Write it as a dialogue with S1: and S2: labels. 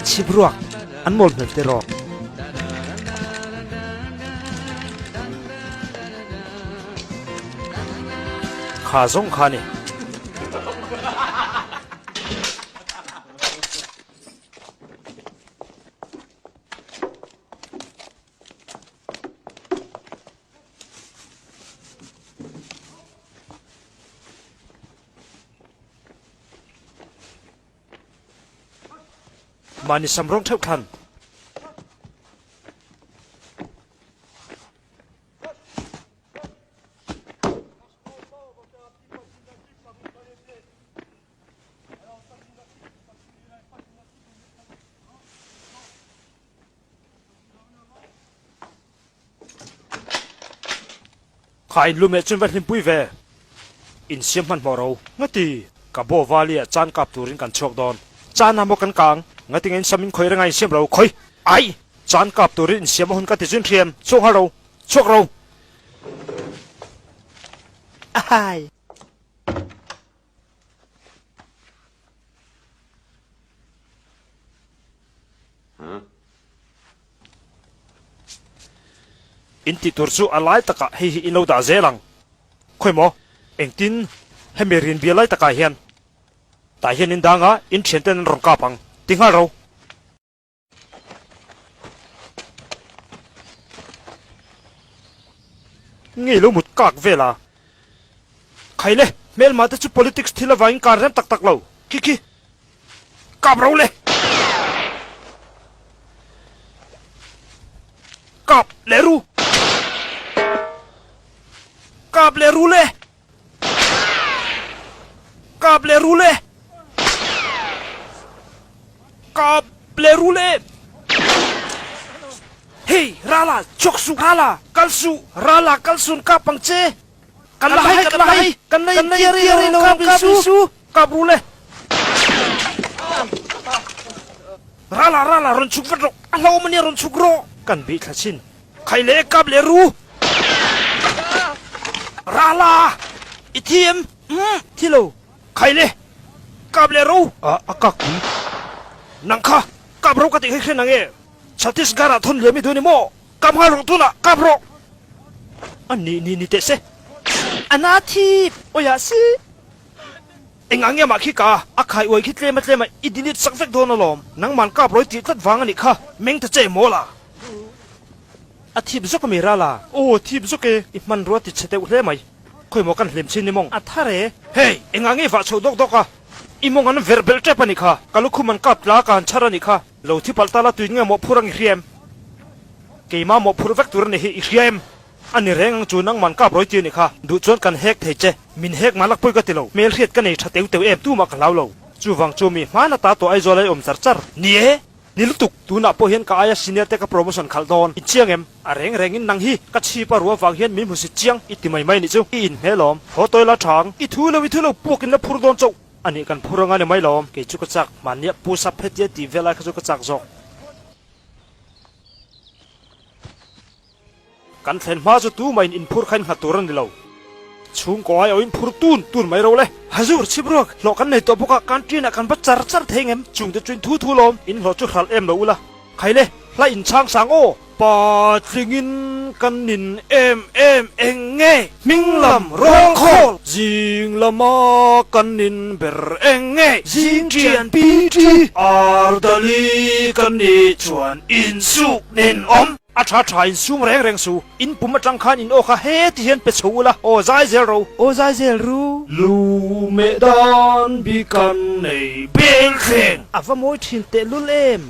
S1: Chhip ruak an mawl hmel te rawh. Kha zawng kha ni. Mahni sam rawng theuh thlan. Kha in lumeh chun va hlimpui ve. In siam hmanhmawh ro. Ngati, ka baw vali ah chan kap turin kan chhuak dawn. Chan ah maw kan kang? Ngati nge in sam in khawih renga in siam ro? Khawi! Ai! Chan kap turin in siam a hun ka ti chun hriam. Chhuak nghal ro. Chhuak ro!
S2: Ai!
S1: In tih tur chu a lai takah hei hi in lo dah zel ang. Khawi maw? Engtin? Hemi rin bia lai takah hian tah hian in dang a, in thianten an rawn kap ang. Ti nghal ro. Ngei lo mut kak vel a. Khai le, hmelma te chu politics thil avangin kar rem tak tak lo. Khi khi. Kap ro le. Kap le ru. Kap le ru le. Kap le ru le. Kap le ru le. Hey, Rala, chok su Rala, kal su Rala, kal sun kap ang che. Kan la hai, kan la hai, kan la tiari lo kap su. Kap ru le. Rala, Rala, rawn chhuk vat rawh. A hlauhawm ania rawn chhuk rawh. Kan bih thla chin. Khai le kap le ru. Rala, i thi em? Umm, thi lo. Khai le, kap le ro. A, a kak pui. Nang kha, kap ro ka tih hei hre nang e. Chhattisgarh ah thawn liam i duh ni maw? Kap nghal rawh tunah, kap rawh! A nih ni ni teh se.
S2: A na thip, awiah si.
S1: Engah nge mah khi ka a khai uai khi tlem a tlem a i delete sak vek dawn alawm. Nangman kap rawi tih tlat vang a nih kha, meng ta che mawl a. A thip zawk a mi ral a. Aw thip zawk e, i hmanrua ti chhe deuh hle mai. Khawi maw kan hlim chin ni mawng.
S2: A thar e.
S1: Hey, engah nge vah chhoh dawk dawk a? I mawng an verh belh tep a nih kha. Ka lukhum an kap tla ka han chhar a nih kha. Lo thi palh ta la tuin nge mawhphur ang i hria em? Keimah mawhphur vek tur a ni hi i hria em? A ni reng ang chu nangman kap rawi ti a nih kha. Duh chuan kan hek thei che. Min hek mah lakpui ka ti lo. Hmel hriat ka nei tha teu teu em tumah ka hlau lo. Chuvang chu mi hmana ta tawh Aizawl ai awm char char. Ni e! Ni lutuk! Tunah pawh hian ka aia senior te ka promotion khalh dawn. I chiang em? A reng rengin nang hi ka chhip a ruah vang hian min hmu sit chiang i ti mai mai nih chu. I inhmel awm. Haw tawi la tha ang. I thu lo i thu lo puakin la phur dawn chauh. A nih kan phur anga ni mai lo. Kei chu ka chak. Mahnia pu sap hetia tih vel ai kha chu ka chak zawk. Kan thlen hma chu tumah in inphur kha in nghat tur a ni lo. Chhungkaw ai awin phur tun tun mai ro le. Hazur, chhipruak, hlawh kan nei tawh bawk a, canteen ah kan va char char thei ngem? Chungte chu in thu thu lawm, in hlawh chu hralh em lo ula. Khai le, hla in chhang sang aw! Patlingin kan nin em em eng nge? Hming lam rawl khawl! Zing lama kan nin ber eng nge? Zing ṭian PT! Ardali kan nih chuan insuk nin awm! A ṭha ṭha in sum reng reng su. In pum aṭang khan in aw kha heti hian pe chho ula, aw zai zel ro.
S2: Aw zai zel ru.
S1: Lu meh dan bi kan nei bel thleng.
S2: A va mawi ṭhin tehlul em!